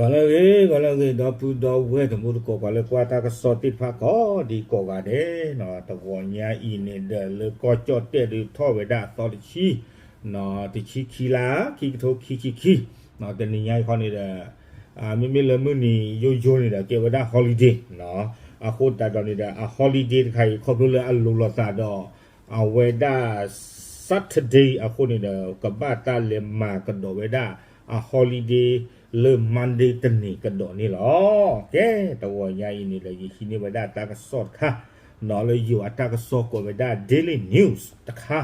ဂီၤလၢအဂ့ၤ ဂီၤလၢအဂ့ၤ ဒီပုၢ်ဒီဝဲၢ်တံၤသကိး ပှၤလၢကွၢ်တၢ်ကစီၣ်သ့ၣ်တဖၣ်ကိးဒံကိးဂၤဒဲး, တဂီၤညါအံၤန့ၣ်ဒီး လၢကီၢ်ကၠီၣ်တဲၣ်ဒုးထီၣ်ဝဲဒၣ်အသီတဆံ, တဆံခံလါ ခံကထိခံဆံခံ, တနံၤညါအံၤခီန့ၣ်ဒီး မ့မ့ၢ်လၢမုၢ်နံၤယိယိန့ၣ်ဒီး ကဲဝဲဒၣ် holiday, အဃိသတးဒီးန့ၣ်ဒီး အ holiday တခါအံၤ ခီဖျိလၢအလိၤလိာ်သးဒီး အဝဲဒၣ် Saturday အဃိန့ၣ်ဒီး ကဘၣ်တၢ်လဲၤမၤကဒီးဝဲဒၣ်အ holiday လၢ Monday တနံၤကဒီးန့ၣ်လီၤ. ကဲ, တဂီၤညါအံၤန့ၣ်ဒီး ယဟံးန့ၢ်ဝဲဒၣ်တၢ်ကစီၣ်တခါ, လၢယိၤအတၢ်ကစီၣ်ကိးဝဲဒၣ် Daily News တခါ,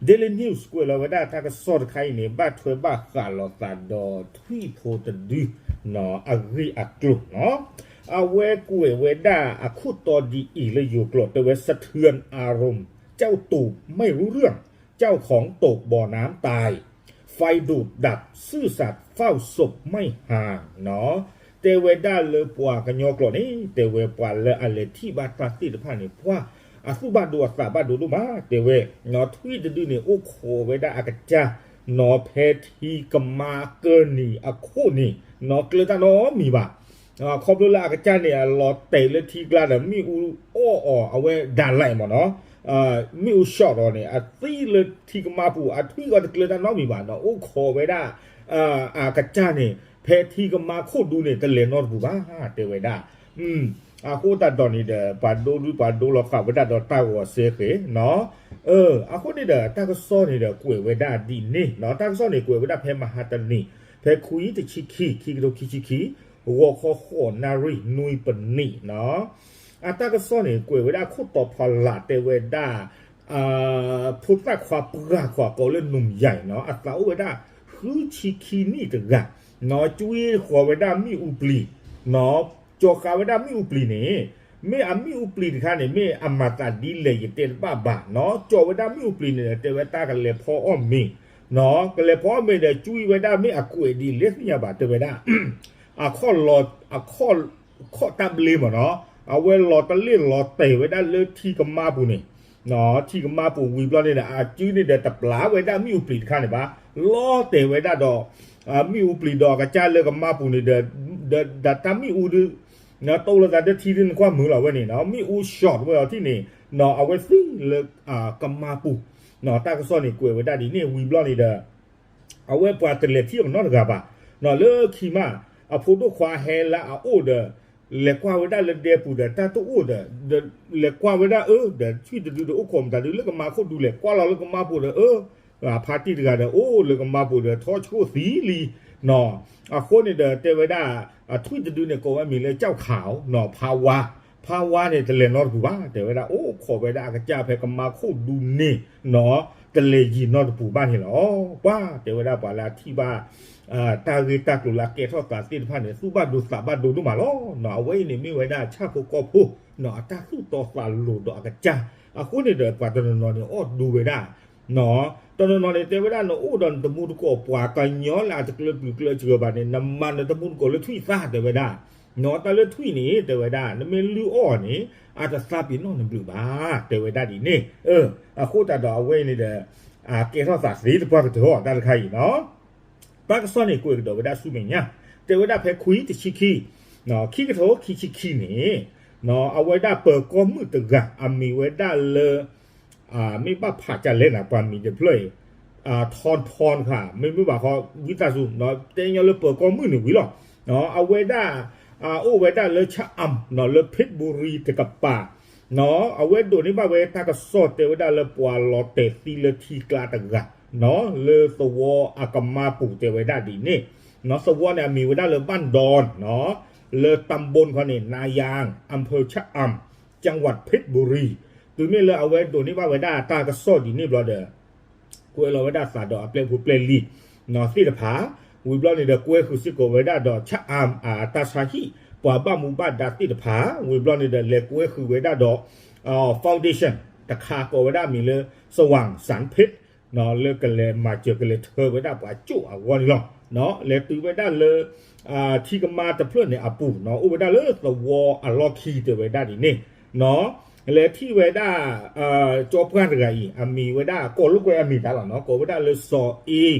Daily News ကွဲးလီၤဝဲဒၣ်တၢ်ကစီၣ်တခါအံၤန့ၣ် ဘၣ်ထွဲဘၣ်ဃးလိာ်သးဒီးထွံၣ်ဖိတဒု အဂ့ၢ်အကျိၤ, အဝဲကွဲးဝဲဒၣ်အခိၣ်တီဒ်အံၤလၢယိၤကျိာ် တဲဝဲ สะเทือนอารมณ์ เจ้าตูบไม่รู้เรื่อง เจ้าของตูบบ่อน้ำตาย ไฟดูดดับ ซื่อสัตย์เฝ้าศพไม่ห่าง တဲဝဲဒၣ်လၢပှၤကညီကျိာ်န့ၣ် တဲဝဲပှၤလၢအလဲၤထံၣ်ဘၣ်တၢ်သ့ၣ်တဖၣ်န့ၣ် ပှၤအသူၣ်ဘၣ်ဒိအသးဘၣ်ဒိဒိၣ်မး တဲဝဲ, ထွံၣ်တဒုန့ၣ် အိၣ်ခိးဝဲဒၣ်အကစၢ် နီၢ်ဖဲထံကမါကၢၢ်နံၤအခိၣ်န့ၣ် နီၢ်ကျၢၤတၢ်နီတမံၤဘၣ် ခီဖျိလၢအကစၢ်န့ၣ် အလီၤတဲာ်လၢထံကျါဒီး မ့ၣ်အူအီၣ်အီၤ အဝဲဒၣ်လဲာ်မ့ၢ်နီၤ, မ့ၣ်အူ short အီၤန့ၣ် အသံလၢထံကမါပူၤ အထွံၣ်အီၤတကျၢၤတၢ်နီတမံၤဘၣ်ဒီး အိၣ်ခိးဝဲဒၣ် အကစၢ်န့ၣ် ဖဲထံကမါခိၣ်ဒူန့ၣ် တလဲၤနီတပူၤဘၣ် တဲဝဲဒၣ်. အဃိသတးဒီးန့ၣ်ဒီး ပှၤဒိဒု ပှၤဒိလီၤဃာ်ဝဲဒၣ်ဒီးတၢ်ဂီၤစဲဃဲၤနီၤ. အဃိန့ၣ်ဒီး တၢ်ကစီၣ်န့ၣ်ဒီး ကွဲးဝဲဒၣ်ဒ်န့ၣ်နီၤ. တၢ်ကစီၣ်န့ၣ် ကွဲးဝဲဒၣ်ဖဲမဟါတနံၤ ဖဲခွံတဆံခံ ခံကထိခံဆံခံ ဂီၤခီဃိးနၣ်ရံၣ်နွံပနံးနီၤ. အတၢ်ကစီၣ်န့ၣ် ကွဲးဝဲဒၣ်ခိၣ်တီဖီလာ်တဲဝဲဒၣ် ဖိသၣ်ခွါပှၢ်ခွါကိးလၢ หนุ่มใหญ่ နီၤ အသးအိၣ်ဝဲဒၣ် ဃုဆံခံနံၣ်တဂၤ နီၤ ကွံဃီၤဝဲဒၣ်မ့ၣ်အူပျံၤ နီၤ ကၠီၤဃာ်ဝဲဒၣ်မ့ၣ်အူပျံၤန့ၣ် မ့ၢ်အမ့ၣ်အူပျံၤတခါန့ၣ် မ့ၢ်အမၤသးဒ်လဲၣ်ယတဲတဘၣ်ဘၣ်နီၤ. ကၠီၤဝဲဒၣ်မ့ၣ်အူပျံၤန့ၣ် တဲဝဲတၢ်ကလဲၤဖီအီၣ်မ့ၤ နီၤ ကလဲၤဖီအီၣ်မ့ၤဒီး ကွံဝဲဒၣ်မ့ၢ်အကွဲးဒ်လဲၣ်သ့ၣ်ညါဘၣ် တဲဝဲဒၣ် အခီၣ်လီၤ အခီၣ် ခီၣ်တၢ်ဘျ့မ့ၢ်နီၤ အဝဲလီၤတလ့ၣ်လီၤတဲာ်ဝဲဒၣ်လၢထံကမါပူၤန့ၣ် ထံကမါပူၤဝံၤဘျီန့ၣ်ဒီး အစုန့ၣ်ဒီးတပျၢ်ဝဲဒၣ်မ့ၣ်အူပျံၤတခါန့ၣ်ဘၣ် လီၤတဲာ်ဝဲဒၣ်ဒီး မ့ၣ်အူပျံၤဒီးအကစၢ်လၢကမါပူၤန့ၣ်ဒီး ဒီးတၢ်မ့ၣ်အူဒု တိၢ်လိာ်သးတထံဒုနကွၢ်မုာ်လီၤဝဲန့ၣ်နီၤ မ့ၣ်အူ short ဝဲအီၤထံၣ်န့ၣ် အဝဲသံလၢ ကမါပူၤ တၢ်ကစီၣ်န့ၣ်ကွဲးဝဲဒၣ်ဒ်န့ၣ်ဝံၤဘျီန့ၣ်ဒီး အဝဲပှၤတလဲၤထံၣ်အီၤနီတဂၤဘၣ် လၢခံမး အဖိဒိၣ်ခွါဟဲလၢအအိၣ်ဒီး လဲၤကွၢ်ဝဲဒၣ်လၢဒဲပူၤဒီး တၢ်တအိၣ်ဒီး လဲၤကွၢ်ဝဲဒၣ်အၢ ဒီးထွံၣ်တဒုဒီးအိၣ်ခိးမတၤဒုလၢကမါခိၣ်ဒူလဲၣ် ကွၢ်လီၤလၢကမါပူၤဒီးအၢ ဖါတံၢ်တဂၤဒီးအိၣ်လၢကမါပူၤဒီးထီၣ်ဆှိၣ်သံလံ အဃိန့ၣ်ဒီး တဲဝဲဒၣ် အထွံၣ်တဒုန့ၣ် ကိးဝဲမံၤလၢ ကၠီၣ်ခး နီၤ ဖါဝါ ဖါဝါန့ၣ် တလဲၤနီတပူၤဘၣ် တဲဝဲဒၣ် အိၣ်ခိးဝဲဒၣ်အကစၢ်ဖဲကမါခိၣ်ဒူန့ၣ်နီၤ တလဲၤယံၤနီတပူၤဘၣ်န့ၣ်လီၤ. ပှၤတဲဝဲဒၣ်ပှၤလၢအထံၣ်ဘၣ် တၢ်ဂ့ၢ်တၢ်ကျိၤလၢအကဲထီၣ်သးသ့ၣ်တဖၣ်န့ၣ် သူၣ်ဘၣ်ဒိသးဘၣ်ဒိဒိၣ်မးလီၤ. အဝဲအံၤန့ၣ်မ့ၢ်ဝဲဒၣ်ဆၣ်ဖိကီၢ်ဖိ အတၢ်သူၣ်တီသးလိၤဒီးအကစၢ် အဃိန့ၣ်ဒီး ပှၤတနီၤနီၤန့ၣ် အီၣ်ဒူဝဲဒၣ် တနီၤနီၤန့ၣ် တဲဝဲဒၣ် နအိၣ်ဒီးနတမူတကိး ပှၤကညီလၢအတကျၢၤပျုၤကျၢၤစှၤဘၣ်န့ၣ် နမၤနတမူတကိးလၢထွံၣ်သၣ် တဲဝဲဒၣ် နီၤ တၢ်လၢထွံၣ်န့ၣ် တဲဝဲဒၣ် နမ့ၢ်လုၢ်အီၣ်န့ၣ် အတသၣ်ပ့ၤနီၣ်နဘျုးဘၣ် တဲဝဲဒၣ်ဒ်န့ၣ် အဃိသတးဒီးအဝဲအံၤန့ၣ်ဒီး ကဲထီၣ်သးသ့တပှၢ်ကတၢၢ်အီၤ တၢ်တခါအံၤနီၤ တၢ်ကစီၣ်န့ၣ် ကွဲးကဒီးဝဲဒၣ်ဆူမဲာ်ညါ တဲဝဲဒၣ်ဖဲခွံတဆံခံ ခံကထိခံဆံခံန့ၣ် အဝဲဒၣ်ပၢၤကီၢ်မုၣ်တဂၤ အမံၤဝဲဒၣ်လၢ မ့ၢ်ဘၣ်ဖးကလဲၣ်နၤ ပှၤမံၤတဖျၢၣ်အံၤ ထီထီတခါ မ့မ့ၢ်ဘၣ်ဃီ ဝံသးစူၤ တဲညီလၢပၢၤကီၢ်မုၣ်န့ၣ်ဝံၤလီၤ အဝဲဒၣ် အိၣ်ဝဲဒၣ်လၢ ชะอำ နီၤ လၢ เพชรบุรี တကပၤ နီၤ အဝဲဒိးန့ၢ်ဘၣ်ဝဲတၢ်ကစီၣ်တဲဝဲဒၣ်လၢပှၤလီၤတဲာ်သံလၢထံကျါတဂၤ နီၤ လၢသဝီအကမါပူၤတဲဝဲဒၣ်ဒ်န့ၣ် နီၤ သဝီန့ၣ်အမံၤဝဲဒၣ်လၢ บ้านดอน နီၤ လၢ ตำบล ခီန့ၣ် นายัง อำเภอชะอำ จังหวัดเพชรบุรี တုၤမ့ၢ်လၢအဝဲဒိးန့ၢ်ဘၣ်ဝဲဒၣ်တၢ်ကစီၣ်ဒ်န့ၣ်ဘျီဒီး ကွဲးလီၤဝဲဒၣ်သးဒီးအပျဲၢ်ဖိပျဲၢ်လံၤ နီၤ သ့ၣ်တဖၣ် ဝံၤဘျီန့ၣ်ဒီး ကွဲဃုာ်စ့ၢ်ကီးဝဲဒၣ်ဒီး ชะอำ အတၢ်ဆါဟံၣ် ပှၤဘၣ်မူဘၣ်ဒါသ့ၣ်တဖၣ် ဝံၤဘျီန့ၣ်ဒီး လဲၤကွဲဃုာ်ဝဲဒၣ်ဒီး foundation တခါကိးဝဲဒၣ်မံၤလၢ สว่างสรรเพชร နီၤ လၢကလဲၤမၤစၢၤကလဲၤထၢဝဲဒၣ်ပှၤကၠိၣ်အဂီၢ်န့ၣ်လီၤ. နီၤ လဲၤတုၤဝဲဒၣ်လၢ ထံကမါတဖျၢၣ်န့ၣ်အပူၤ နီၤ အိၣ်ဝဲဒၣ်လၢသဝီအလီၢ်ခံတဲဝဲဒၣ်ဒ်န့ၣ် နီၤ လဲၤထံၣ်ဝဲဒၣ် ကၠီပှၢ်တဂၤအံၤ အမံၤဝဲဒၣ် ကိးလိာ်ကွဲအမံၤတၢ်လီၤ နီၤ ကိးဝဲဒၣ်လၢစီၤအ့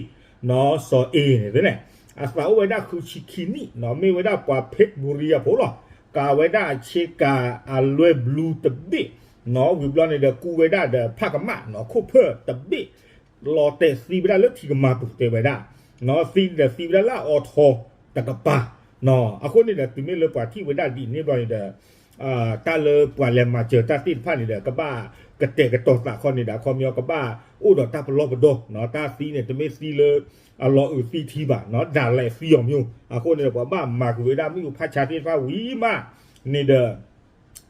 နီၤ စီၤအ့န့ၣ်န့ၣ် အသးအိၣ်ဝဲဒၣ်ဃုဆံခံနံၣ်နီၤ, မ့ၢ်ဝဲဒၣ်ပှၤ เพชรบุรี အဖိလီၤ. ကၤဝဲဒၣ်အဆ့ကၤအလွဲၢ်ဘျူးတဘ့ၣ်နီၤ, ဝံၤဘျီန့ၣ်ဒီး ကူဝဲဒၣ်ဒီးဖးကမၣ်နီၤ, ခိၣ်ဖၢၣ်တဘ့ၣ် လီၤတဲာ်သံဝဲဒၣ်လၢထံကမါပူၤတဲဝဲဒၣ်, သံဒီးသံဝဲဒၣ်လၢအအိၣ်ထီၣ်တကပၤနီၤ. အဃိန့ၣ်ဒီး တုၤမ့ၢ်လၢပှၤထံၣ်ဝဲဒၣ်ဒ်န့ၣ်ဘျီန့ၣ်ဒီး တၢ်လၢပှၤလဲၤမၤစၢၤတၢ်သ့ၣ်တဖၣ်န့ၣ်ဒီး ကဘၣ်ကတဲာ်ကတီၤသးခီန့ၣ်ဒီး အခီပညီကဘၣ်အိၣ်ဒီးတၢ်ပလီၢ်ပဒီနီၤ, တၢ်သံန့ၣ် တမ့ၢ်သံလၢအလီၤအုးသံထံဘၣ်, ဒၣ်လဲာ်သံအီၤမၠိ, အဃိန့ၣ်ဒီး ပှၤဘၣ်မၤကွံာ်ဝဲဒၣ်မ့ၣ်အူဖးဆါသ့ၣ်တဖၣ်ဝံၤမးန့ၣ်ဒီး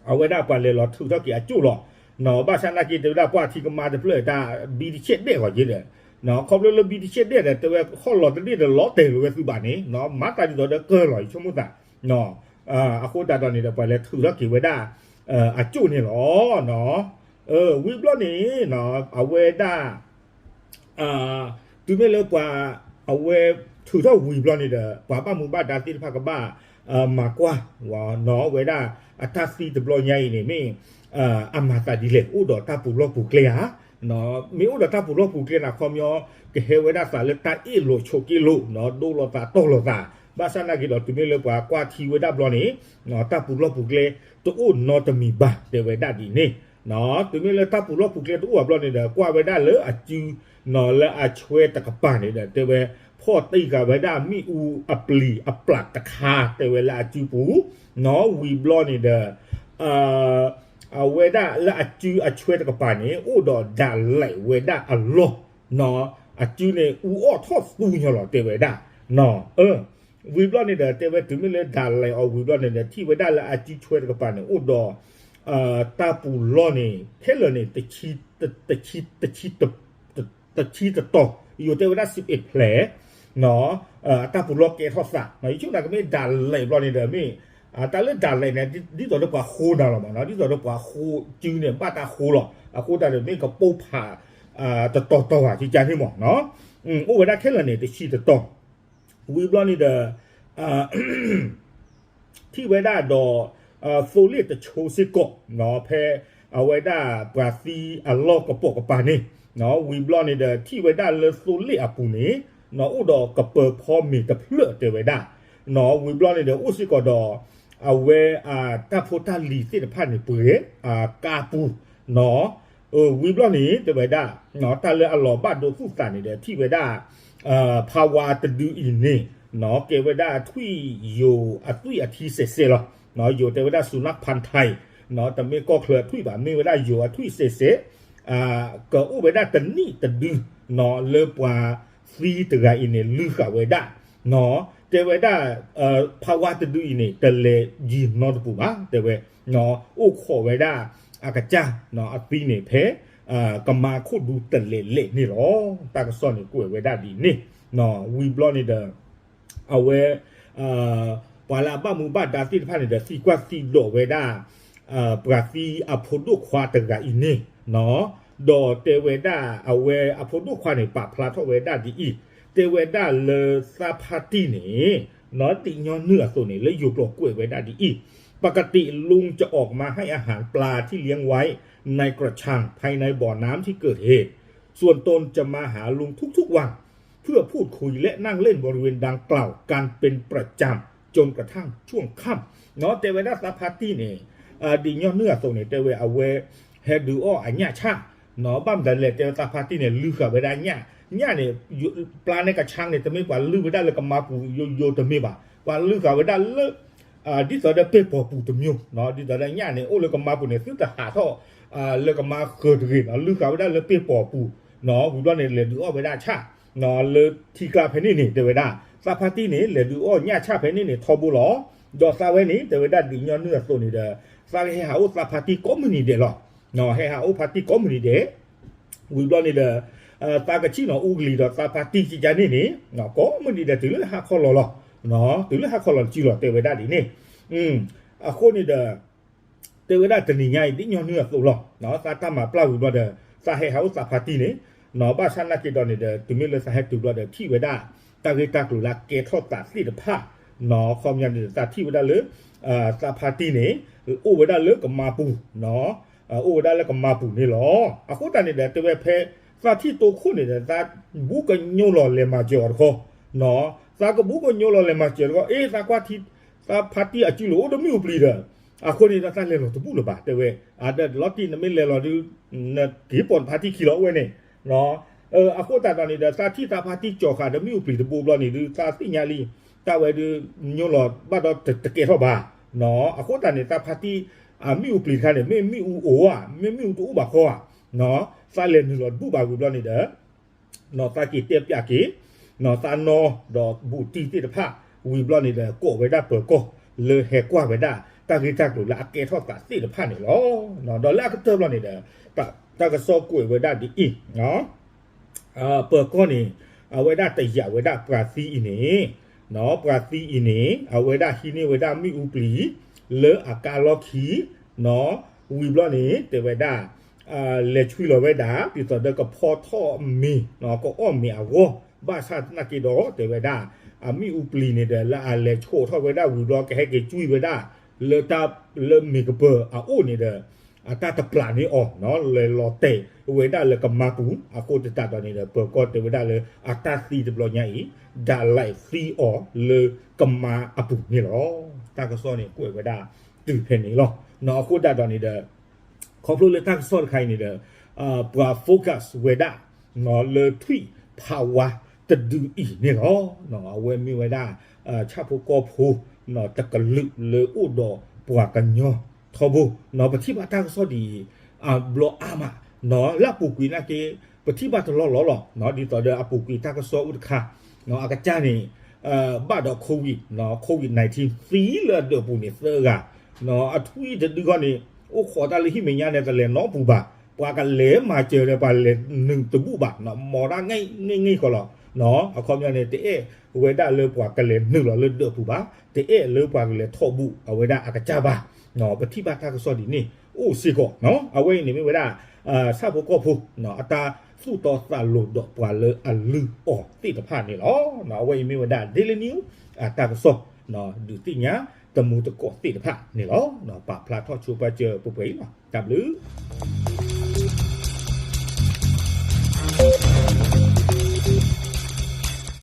အဝဲဒၣ်ပှၤလဲၤလီၤထုးထီၣ်က့ၤအကၠိၣ်လီၤ. ဘၣ်ဆၣ်နာ်က့ တဲဝဲဒၣ်ပှၤထံကမါတဖျၢၣ်တၢ် ဘံတဆဲးဒဲးဂီၤက့ဒီး, ခီဖျိလၢဘံတဆဲးဒဲးဒီး တဲဝဲခီၣ်လီၤတန့ၢ်ဒီးလီၤတဲာ်လီၤဝဲသုဘၣ်န့ၣ်, မၤတၢ်ဒ်သိးဒီးကၢၢ်လီၤ ယဆိကမိၣ်သး အဃိသတးဒီးန့ၣ်ဒီး ပှၤလဲၤထုးထီၣ်က့ၤဝဲဒၣ် အကၠိၣ်န့ၣ်လီၤ. ဝံၤဘျီန့ၣ် အဝဲဒၣ် တုၤမ့ၢ်လၢပှၤ အဝဲထုးထီၣ်ဝံၤဘျီန့ၣ်ဒီး ပှၤဘၣ်မူဘၣ်ဒါသ့ၣ်တဖၣ်ကဘၣ် မၤကွၢ်နီၤ ဝဲဒၣ်အတၢ်သံတဘျီညါအံၤန့ၣ် မ့ၢ်အမၤသးဒ်လဲၣ်, အိၣ်ဒီးတၢ်ပူၤလီၢ်ပူၤကျဲဧါ, မ့ၢ်အိၣ်ဒီးတၢ်ပူၤလီၢ်ပူၤကျဲန့ၣ် အခီပညီ ကဟဲဝဲဒၣ်သးလၢတၢ်အ့ၣ်လိာ်ဆိးက့လိာ်နီၤ, ဒိလီၤသးတီၢ်လီၤသး, ဘၣ်ဆၣ်နာ်က့ဒီး တုၤမ့ၢ်လၢပှၤကွၢ်ထံဝဲဒၣ်ဘျီန့ၣ် တၢ်ပူၤလီၢ်ပူၤကျဲတအိၣ်နီတမံၤဘၣ် တဲဝဲဒၣ်ဒ်န့ၣ်. တုၤမ့ၢ်လၢတၢ်ပူၤလီၢ်ပူၤကျဲတအိၣ်ဘၣ်ဘျီန့ၣ်ဒီး ကွၢ်ဝဲဒၣ်လၢအစုနီၤ လၢအဆွဲတကပၤန့ၣ်ဒီး တဲဝဲ ဖီၣ်တံၢ်ဃာ်ဝဲဒၣ်မ့ၣ်အူအပျံၤအပျၢ်တခါ တဲဝဲလၢအစုပူၤနီၤ, ဝံၤဘျီန့ၣ်ဒီး အဝဲဒၣ်လၢအစုအဆွဲတကပၤန့ၣ် အိၣ်ဒီးဒၣ်လဲာ်ဝဲဒၣ်အလီၢ်နီၤ, အစုန့ၣ် အူအီၣ်ထီၣ်သူညီလီၤ တဲဝဲဒၣ်နီၤ. ဝံၤဘျီန့ၣ်ဒီး တဲဝဲတုၤမ့ၢ်လၢဒၣ်လဲာ်အီၤဝံၤဘျီန့ၣ်ဒီး ထံၣ်ဝဲဒၣ်လၢအစုဆွဲတကပၤန့ၣ် အိၣ်ဒီး တၢ်ပူၤလီၢ်န့ၣ် ခဲလၢာ်န့ၣ် တဆံ တဆံတတီၤ, ယိၤတဲဝဲဒၣ် စံးပ့းဖျဲး အတၢ်ပူၤလီၢ်ကဲထီၣ်သး, ယဆိကမိၣ်ကမ့ၢ်ဒၣ်လဲာ်ဘျီန့ၣ်ဒီးမ့ၢ် တၢ်လၢဒၣ်လဲာ်န့ၣ် ဒ်သိးဒီးပှၤဃိနၤလီၤမး, ဒ်သိးဒီးပှၤဃိစုန့ၣ် ဘၣ်တၢ်ဃိလီၤ, အဃိသတးဒီးမ့ၢ်ကပိာ်ဖး တတီၤတီၤဘၣ် ကကန့ၣ်မး, အိၣ်ဝဲဒၣ်ခဲလၢာ်န့ၣ် တဆံတတီၤ, ဝံၤဘျီန့ၣ်ဒီး ထံၣ်ဝဲဒၣ်ဒီး သိလ့ၣ်တဆိစ့ၢ်ကီး ဖဲအဝဲဒၣ်ပှၤသံအလီၢ်ကပိာ်ကပၤန့ၣ်, ဝံၤဘျီန့ၣ်ဒီး ထံၣ်ဝဲဒၣ်လၢသိလ့ၣ်အပူၤန့ၣ် အိၣ်ဒီးကပၢၤဖီမ့ၤတဖျၢၣ်တဲဝဲဒၣ်, ဝံၤဘျီန့ၣ်ဒီး အိၣ်စ့ၢ်ကီးဒီး အဝဲ တၢ်ဖိတၢ်လံၤသ့ၣ်တဖၣ်န့ၣ် ပှဲၤ ကါပူၤ ဝံၤဘျီန့ၣ် တဲဝဲဒၣ် တၢ်လၢအလီၤဘၣ်ဒိသူၣ်သးန့ၣ်ဒီး ထံၣ်ဝဲဒၣ် ဖးဝါတဒုအံၤန့ၣ် ကဲဝဲဒၣ်ထွံၣ်ယိၤအသွံၣ်အထံစဲးစဲးလီၤ. ယိၤတဲဝဲဒၣ် สุนัขพันธ์ไทย တမ့ၢ်ကီၢ်ချၢအထွံၣ်ဘၣ်, မ့ၢ်ဝဲဒၣ်ယိၤအထွံၣ်စဲးစဲး, ကအိၣ်ဝဲဒၣ်တနံၣ်တဒု လၢပှၤသံတဂၤအံၤန့ၣ် လုၢ်ဃာ်ဝဲဒၣ် တဲဝဲဒၣ် ဖးဝါတဒုအံၤန့ၣ် တလဲၤယံၤနီတပူၤဘၣ် တဲဝဲ, အိၣ်ခိးဝဲဒၣ် အကစၢ် အသံန့ၣ်ဖဲ ကမါခိၣ်ဒူတလဲၤလဲၣ်န့ၣ်လီၤ. တၢ်ကစီၣ်န့ၣ်ကွဲးဝဲဒၣ်ဒ်န့ၣ်, ဝံၤဘျီန့ၣ်ဒီး အဝဲ ပှၤလၢအဘၣ်မူဘၣ်ဒါသ့ၣ်တဖၣ်န့ၣ်ဒီး သံကွၢ်သံဒိးဝဲဒၣ် ပှၤသံအဖိဒိၣ်ခွါတဂၤအံၤန့ၣ်, ဒီးတဲဝဲဒၣ်အဝဲအဖိဒိၣ်ခွါန့ၣ် ပာ်ဖျါထီၣ်ဝဲဒၣ်ဒ်အံၤ, တဲဝဲဒၣ်လၢသးဖါတံၢ်န့ၣ် ဒ်ညီနုၢ်အသိးန့ၣ် လၢယိၤကျိာ်ကွဲးဝဲဒၣ်ဒ်အံၤ, ปกติลุงจะออกมาให้อาหารปลาที่เลี้ยงไว้ในกระชังภายในบ่อน้ำที่เกิดเหตุ ส่วนตนจะมาหาลุงทุกๆวัน เพื่อพูดคุยและนั่งเล่นบริเวณดังกล่าวกันเป็นประจำจนกระทั่งช่วงค่ำ တဲဝဲဒၣ်သးဖါတံၢ်န့ၣ် ဒ်ညီနုၢ်အသိးန့ၣ် တဲဝဲအဝဲ ဟဲဒုးအီၣ်အညၣ်ဆၣ်, ဘၣ်မတၤလဲၣ် တဲဝဲသးဖါတံၢ်န့ၣ် လုၢ်ဃာ်ဝဲဒၣ်ညၣ်, ညၣ်န့ၣ် ပျါန့ၢ်ကဆါန့ၣ် တမ့ၢ်ပှၤလုၢ်ဝဲဒၣ်လၢကမါပူၤယိယိတမ့ၢ်ဘၣ်, ပှၤလုၢ်ဃာ်ဝဲဒၣ်လၢ ဒ်သိးဒီးပ့ၢ်ပိာ်ပူၤတမံၤ, ဒ်သိးဒီးညၣ်န့ၣ် အိၣ်လၢကမါပူၤန့ၣ် သုတဟးထီၣ် လၢကမါဃၢၤတဂ့ၤနီၤ, လုၢ်ဃာ်ဝဲဒၣ်လၢပ့ၢ်ပိာ်ပူၤ, ဝံၤဘျီန့ၣ် လဲၤဒုးအီၣ်ဝဲဒၣ်ဆၣ် လၢထံကျါဖဲန့ၣ်န့ၣ် တဲဝဲဒၣ် သးဖါတံၢ်န့ၣ် လဲၤဒုးအီၣ်ညၣ်ဆၣ်ဖဲန့ၣ်န့ၣ် ထီဘိလီၤ. ဒီးသးဝဲန့ၣ် တဲဝဲဒၣ်ဒ်ညီနုၢ်အသိးန့ၣ်ဒီး သးကဟဲဟးအိၣ်သးဖါတံၢ်ကိးမုၢ်နံၤဒဲးလီၤ. ဟဲဟးအိၣ်ဖါတံၢ်ကိးမုၢ်နံၤဒဲး ဝံၤဘျီန့ၣ်ဒီး သးကဆ့ၣ်နီၤအူကလံၤဒီးသးဖါတံၢ်ကကန့ၣ်န့ၣ် ကိးမုၢ်နံၤဒဲး တုၤလၢဟါခီလီၤလီၤ, တုၤလၢဟါခီလီၤတကံလီၤ တဲဝဲဒၣ်ဒ်န့ၣ်. အဃိန့ၣ်ဒီး တဲဝဲဒၣ်တနံၤညါအံၤ ဒ်ညီနုၢ်အသိးလီၤ. သးတၢ်မၤပျၢ်ဝံၤဘျီဒီး သးဟဲဟးအိၣ်သးဖါတံၢ်န့ၣ်, ဘၣ်ဆၣ်နာ်က့ဒီးန့ၣ်ဒီး တုၤမ့ၢ်လၢသးဟဲတုၤဘျီဒီး ထံၣ်ဝဲဒၣ် တၢ်ဂ့ၢ်တၢ်ကျိၤလၢအကဲထီၣ်သးသ့ၣ်တဖၣ်, ခီပညီန့ၣ်ဒီး သးထံၣ်ဝဲဒၣ်လၢ သးဖါတံၢ်န့ၣ် အိၣ်ဝဲဒၣ်လၢကမါပူၤ, အိၣ်ဝဲဒၣ်လၢကမါပူၤန့ၣ်လီၤ. အဃိသတးန့ၣ်ဒီး တဲဝဲဖဲ သးထံၣ်တိခိၣ်န့ၣ်ဒီး သးဘူးကညိလီၤလဲၤမၤစၢၤအီၤတခီ, သးကဘူးကညိလီၤလဲၤမၤစၢၤတခီ အ့ သးကွၢ်ထံ သးဖါတံၢ်အစုလိၤအိၣ်ဒီးမ့ၣ်အူပျံၤဒီး အဃိန့ၣ်ဒီးသးလဲၤလီၤတဘူၣ်လၢၤဘၣ် တဲဝဲ, အဒီးလီၤတံၢ်နမ့ၢ်လဲၤလီၤဒုး နက့ၤပိာ်နဖါတံၢ်ခံလီၤအိၣ်ဝဲန့ၣ်, အဃိသတးဒီးန့ၣ်ဒီး သးထံၣ်သးဖါတံၢ်ကၠီၤဃာ်ဒီးမ့ၣ်အူပျံၤတဘိဘျီန့ၣ်ဒုး သးသ့ၣ်ညါလံ, တၢ်ဝဲဒုး ညိလီၤဘၣ်ဒီးတကဲထီၣ်ဘၣ်, အဃိသတးန့ၣ် သးဖါတံၢ် အမ့ၣ်အူပျံၤတခါန့ၣ် မ့ၢ်မ့ၣ်အူအိၣ်ဧါ မ့ၢ်မ့ၣ်အူတအိၣ်ဘၣ်ဃီဧါ, သးလဲၤနုာ်လီၤတဘူၣ်ဘၣ်ဝံၤဘျီန့ၣ်ဒီး သးက့ၤတဲပၠးက့ၤ သးနီၢ်ဒီးဘူးတံၢ်သ့ၣ်တဖၣ် ဝံၤဘျီန့ၣ်ဒီး ကိးဝဲဒၣ်ပၢၤကီၢ်လၢဟဲကွၢ်ဝဲဒၣ် တၢ်ဂ့ၢ်တၢ်ကျိၤလၢအကဲထီၣ်သးသ့ၣ်တဖၣ်န့ၣ်လီၤ. ဒီးလၢအကတၢၢ်ဘျီန့ၣ်ဒီး တၢ်ကစီၣ်ကွဲးဝဲဒၣ်ဒ်အံၤ ပၢၤကီၢ်န့ၣ် အဝဲဒၣ်တယာ်ဝဲဒၣ်ပှၤသံအံၤန့ၣ်, ပှၤသံအံၤန့ၣ် အဝဲဒၣ်ဟံးန့ၢ်ဝဲဒၣ်မ့ၣ်အူပျံၤ လၢအကါလီၢ်ခံ, ဝံၤဘျီန့ၣ် တဲဝဲဒၣ် လဲၤဆွံလီၤဝဲဒၣ် ဒ်သိးဒီးကဖီထီၣ်မ့ၤ ကအီၣ်မ့ၤအဂီၢ်, ဘၣ်ဆၣ်သနာ်က့ဒီး တဲဝဲဒၣ် အမ့ၣ်အူပျံၤန့ၣ်ဒီး လၢအလဲၤဆိးထီၣ်ဝဲဒၣ်ဝံၤဘျီ ကဟဲက့ၤကွံာ်ဝဲဒၣ် လၢတၢ်လၢမ့ၤကပၢၤအအိၣ်န့ၣ်ဒီး အတၢ်တပျၢ်န့ၢ်အီၤ လဲၤလီၤတဲာ်ဝဲဒၣ်လၢကမါပူၤ, အဃိသတးဒီးန့ၣ်ဒီး ပၢၤကီၢ်တဲဝဲဒၣ်လၢအတၢ်သံတဘျီညါအံၤ ဒၣ်လဲာ်သံအီၤလၢကမါအပူၤန့ၣ်လီၤ. တၢ်ကစီၣ်န့ၣ်ကွဲးဝဲဒၣ်တုၤဖဲန့ၣ်လီၤ. အဃိသတးဒီးန့ၣ်ဒီး ခီဖျိလၢတၢ်ကစီၣ်တခါအံၤန့ၣ်ဒီး ပှၤ focus ဝဲဒၣ် လၢထွံၣ်ဖးဝါတဒုအံၤန့ၣ်လီၤ. အဝဲမ့ၢ်ဝဲဒၣ် ဆၣ်ဖိကီၢ်ဖိ တကလုာ်လၢအိၣ်ဒီးပှၤကညီထီဘိ, ပထံၣ်ဘၣ်တၢ်ကစီၣ်ဒ်အံၤ အဘျီအါမး, လၢအပူၤကွံာ်နာ်က့ ပထံၣ်ဘၣ်တလီၢ်လီၢ်လီၤ. ဒ်သိးဒီးအပူၤကွံာ်တၢ်ကစီၣ်အိၣ်တခါ အကစၢ်န့ၣ် ဘၣ်ဒီး COVID, COVID nineteen သံလၢအဒၢးပူၤန့ၣ်သၢဂၤ, အထွံၣ်တဒုဃီန့ၣ် အိၣ်ခိးတၢ်လၢဟံၣ်မဲာ်ညါန့ၣ် တလဲၤနီတပူၤဘၣ်, ပှၤကလဲၤမၤစၢၤဒီး ပှၤလဲၤနုာ်တဘူၣ်ဘၣ်, မီၤတၢ်ငဲၢ်ငဲၢ်ဃီလီၤ. အခီပညီန့ၣ် တအဲၣ်ဝဲဒၣ်လၢပှၤကလဲၤနုာ်လီၤလၢဒၢးပူၤဘၣ်, တအဲၣ်လၢပှၤကလဲၤထီၣ်ဘူၣ်အဝဲဒၣ်အကစၢ်ဘၣ်. ပထံၣ်ဘၣ်တၢ်ကစီၣ်ဒ်န့ၣ် အိၣ်စ့ၢ်ကီး, အဝဲအံၤန့ၣ်မ့ၢ်ဝဲဒၣ် ဆၣ်ဖိကီၢ်ဖိ အတၢ်သူၣ်တီသးလိၤဒီးပှၤလၢအလုၢ်အီၤသ့ၣ်တဖၣ်န့ၣ်လီၤ. အဝဲအံၤမ့ၢ်ဝဲဒၣ် Daily News အတၢ်ကစီၣ် ဒုးသ့ၣ်ညါတမူတကိးသ့ၣ်တဖၣ်န့ၣ်လီၤ. ပာ်ဖျါထီၣ်ဆိပာ်စၢၤပှဲၤပှဲၤအံၤလီၤ. တၢ်ဘျုး